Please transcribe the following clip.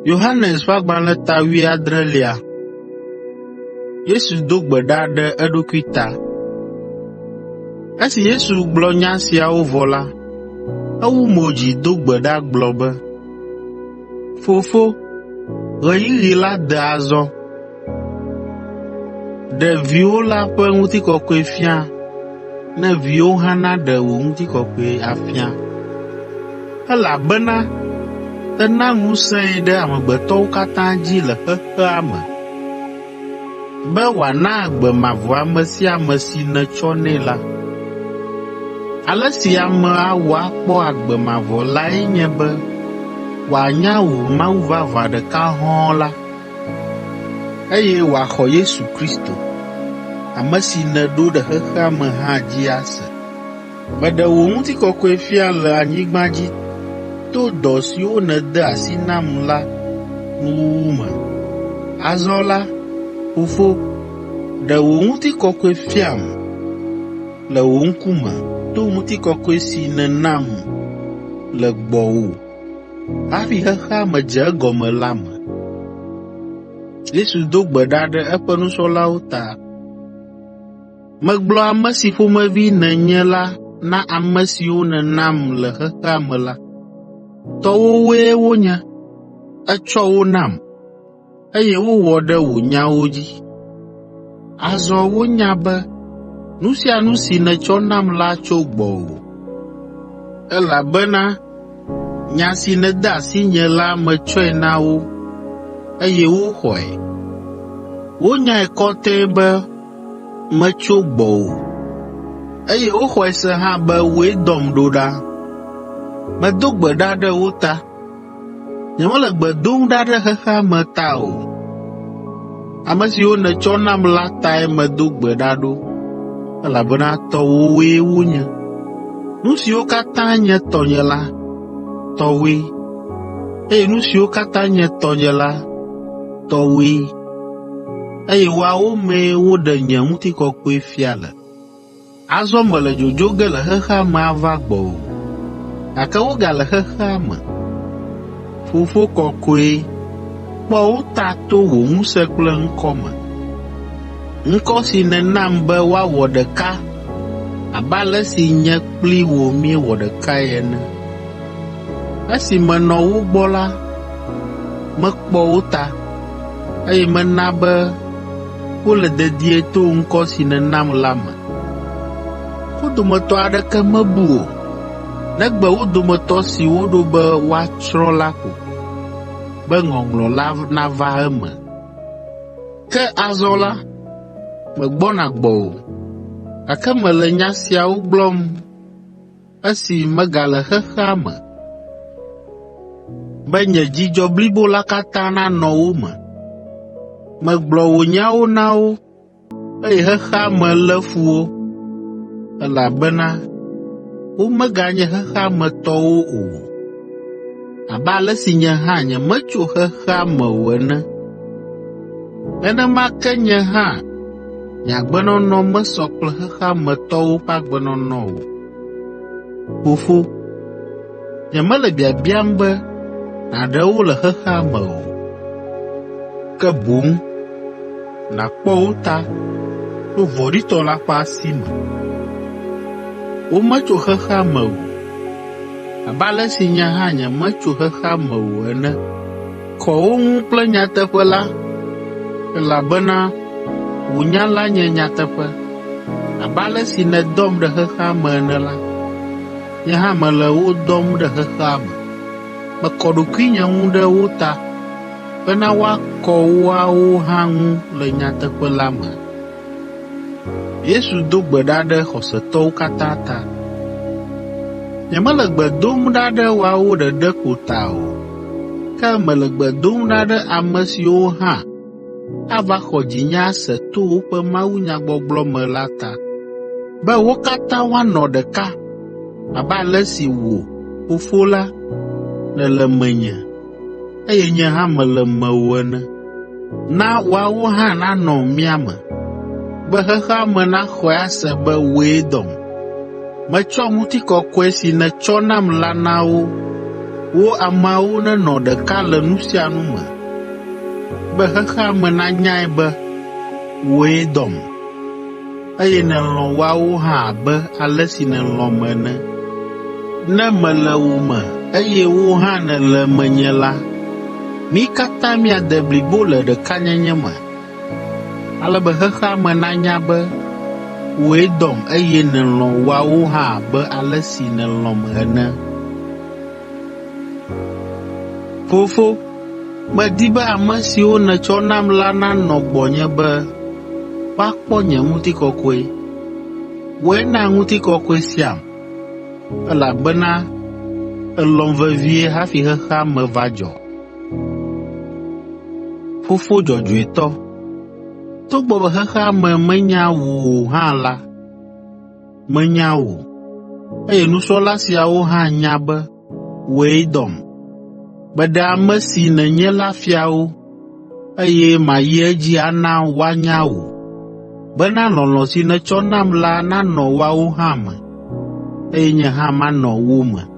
Yohanes ƒe agbalẽ ta wuiadrelia. Yesu do gbe ɖa ɖe eɖokui ta. Esi Yesu gblɔ nya siawo vɔ la, ewu mo dzi do gbe ɖa gblɔ be, “Fofo, ɣeyiɣi la de azɔ. Ɖe Viwò la ƒe ŋutikɔkɔe fia ne viwò hã naɖe wò ŋutikɔkɔe afia, elabena èna ŋusẽe ɖe amegbetɔwo katã dzi le xexea me, be wòana agbe mavɔ ame sia ame si nètsɔ nɛ la. Ale si ame awɔ akpɔ agbe mavɔ lae nye be wòanya wò Mawu vavã ɖeka hɔ̃ɔ la, eye wòaxɔ Yesu Kristo, ame si nèɖo ɖe xexea me hã dzi ase. Meɖe wò ŋutikɔkɔe fia le anyigba dzi to dɔ siwo nède asi nam la nuwuwu me. Azɔ la, Fofo, ɖe wò ŋutikɔkɔe fiam le wò ŋkume to ŋutikɔkɔe si nènam le gbɔwò hafi xexea me dze egɔme la me.” Yesu do gbe ɖa ɖe eƒe nusrɔ̃lawo ta. “Megblɔ ame si ƒomevi nènye la na ame siwo nènam le xexea me la. Tɔwòwoe wonye, ètsɔ wo nam, eye wowɔ ɖe wò nyawo dzi. Azɔ wonya be nu sia nu si nètsɔ nam la tso gbɔwò, elabena nya si nède asinye la metsɔe na wo, eye woxɔe. Wonyae kɔtɛe be metso gbɔwò, eye woxɔe se hã be wòe dɔm ɖo ɖa. Medo gbe ɖa ɖe wo ta. Nyemele gbe dom ɖa ɖe xexea me ta o. Ame siwo nètsɔ nam la tae medo gbe ɖa ɖo, elabena tɔwòwoe wonye. Nu siwo katã nye tɔnye la, tɔwòe, eye nu siwo katã nye tɔnye la, tɔwòe, eye woawo mee woɖe nye ŋutikɔkɔe fia le. Azɔ mele dzodzo ge le xexea me ava gbɔwò, gake wogale xexea me. Fofo Kɔkɔe, kpɔ wo ta to wò ŋusẽ kple ŋkɔ me, ŋkɔ si nènam be woawɔ ɖeka abe ale si nye kpli wò míewɔ ɖekae ene. Esi menɔ wo gbɔ la, mekpɔ wo ta, eye mena be wole dedie to ŋkɔ si nènam la me. Wo dometɔ aɖeke mebu o, negbe wo dometɔ si woɖo be woatsrɔ̃ la ko, be ŋɔŋlɔ la nava eme. Ke azɔ la, megbɔna gbɔwò, gake mele nya siawo gblɔm esi megale xexea me, be nye dzidzɔ blibo la katã nanɔ wo me. Megblɔ wò nyawo na wo, eye xexea me lé fu wo, elabena womeganye xexea me tɔwo o, abe ale si nye hã nyemetso xexea me o ene. Nenema ke nye hã nye agbenɔnɔ mesɔ kple xexea me tɔwo ƒe agbenɔnɔ o. Fofo, nyemele biabiam be nàɖe wo le xexea me o, ke boŋ nàkpɔ wo ta tso vɔ̃ɖitɔ la ƒe asi me. Wometso xexea me o, abe ale si nye hã nyemetso xexea me o ene. Kɔ wo ŋu kple nyateƒe la, elabena wò nya la nye nyateƒe. Abe ale si nèdɔm ɖe xexea me ene la, nye hã mele wo dɔm ɖe xexea me. Mekɔ ɖokuinye ŋu ɖe wo ta bena woakɔ woawo hã ŋu le nyateƒe la me. Yesu do gbe ɖa ɖe xɔsetɔwo katã ta. Nyemele gbe dom ɖa ɖe woawo ɖeɖe ko ta o, ke mele gbe dom ɖa ɖe ame siwo hã ava xɔ dzinye ase to woƒe mawunyagbɔgblɔ me la ta, be wo katã woanɔ ɖeka abe ale si wò, Fofo la, nèle menye, eye nye hã mele mewò ene. Na woawo hã nanɔ mía me, be xexea me naxɔe ase be wòe dɔm. Metsɔ ŋutikɔkɔe si nètsɔ nam la na wo. Wo ameawo nenɔ ɖeka le nu sia nu me, be xexea me nanyae be wòe dɔm, eye nèlɔ̃ woawo hã abe ale si nèlɔ̃m ene. Ne mele wo me eye wò hã nèle menye la, mí katã míade blibo le ɖekanyenye me, ale be xexea me nanya be wòe dɔm eye nèlɔ̃ woawo hã abe ale si nèlɔ̃m ene. Fofo, medi be ame siwo nètsɔ nam la nanɔ gbɔnye be woakpɔ nye ŋutikɔkɔe. Wòe na ŋutikɔkɔe siam, elabena èlɔ̃m vevie hafi xexea me va dzɔ. Fofo dzɔdzɔetɔ, togbɔ be xexea me menya wò o hã la, menya wò, eye nusrɔ̃la siawo hã nya be wòe dɔm. Meɖe ame si nènye la fia wo, eye mayi edzi ana woanya wò, bena lɔlɔ̃ si nètsɔ nam la nanɔ woawo hã me, eye nye hã manɔ wo me.”